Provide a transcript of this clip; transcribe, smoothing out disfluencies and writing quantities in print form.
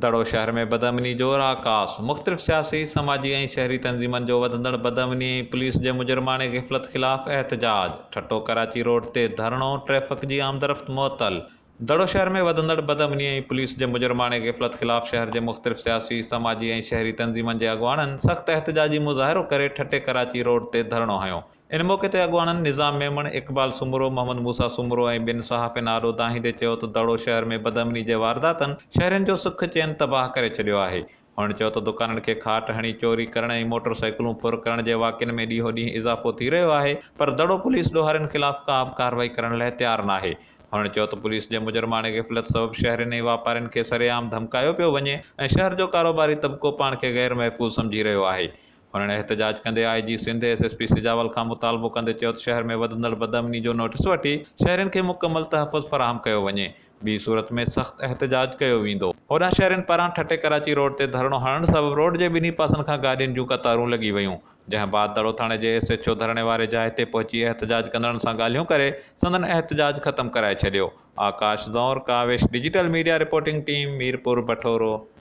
دڙو شهر ۾ بدامني جو راڪاس، مختلف سياسي، سماجي ۽ شهري تنظيمن جو وڌندڙ بدامني ۽ پوليس جي مجرماڻي غفلت خلاف احتجاج، ٺٽو ڪراچي روڊ تي ڌرڻو، ٽريفڪ جي آمدرفت معطل. دڙو شهر ۾ وڌندڙ بدامني ۽ پوليس جي مجرماڻي غفلت خلاف شهر جي مختلف سياسي، سماجي ۽ شهري تنظيمن جي اڳواڻن سخت احتجاجي مظاهرو ڪري ٺٽي ڪراچي روڊ تي ڌرڻو هنيو. ان موقعي تي اڳواڻن نظام ميمڻ، اقبال سومرو، محمد موسيٰ سومرو ۽ ٻين صحافين آڏو دانهيندي چيو ته دڙو شهر ۾ بدامني جي وارداتن شهرين جو سک چين تباهه ڪري ڇڏيو آهي. هنن چيو ته دڪانن کي کاٽ هڻي چوري ڪرڻ ۽ موٽر سائيڪلون ڦر ڪرڻ جي واقعن ۾ ڏينهون ڏينهن اضافو ٿي رهيو آهي پر دڙو پوليس ڏوهارين خلاف ڪا به ڪارروائي ڪرڻ لاء تيار ناهي. هنن چيو ته پوليس جي مجرماڻي غفلت سبب شهرين ۽ واپارين کي سرعام ڌمڪايو پيو وڃي ۽ شهر جو ڪاروباري طبقو پاڻ کي غير محفوظ سمجهي رهيو آهي. هنن احتجاج ڪندي I G Sindh, S S P Sujawal کان مطالبو ڪندي چيو ته شهر ۾ وڌندڙ بدامني جو نوٽيس وٺي شهرين کي مڪمل تحفظ فراهم ڪيو وڃي، ٻي صورت ۾ سخت احتجاج ڪيو ويندو. هوڏانهن شهرين پاران ٺٽي ڪراچي روڊ تي ڌرڻو هڻڻ سبب روڊ جي ٻنهي پاسن کان گاڏين جون قطارون لڳي ويون، جنهن بعد دڙو ٿاڻي جي ايس ايڇ او ڌرڻي واري جاء تي پهچي احتجاج ڪندڙن سان ڳالهيون ڪري سندن احتجاج ختم ڪرائي ڇڏيو. Akash Zanwar, Kawish digital media reporting team, Mirpur Bathoro.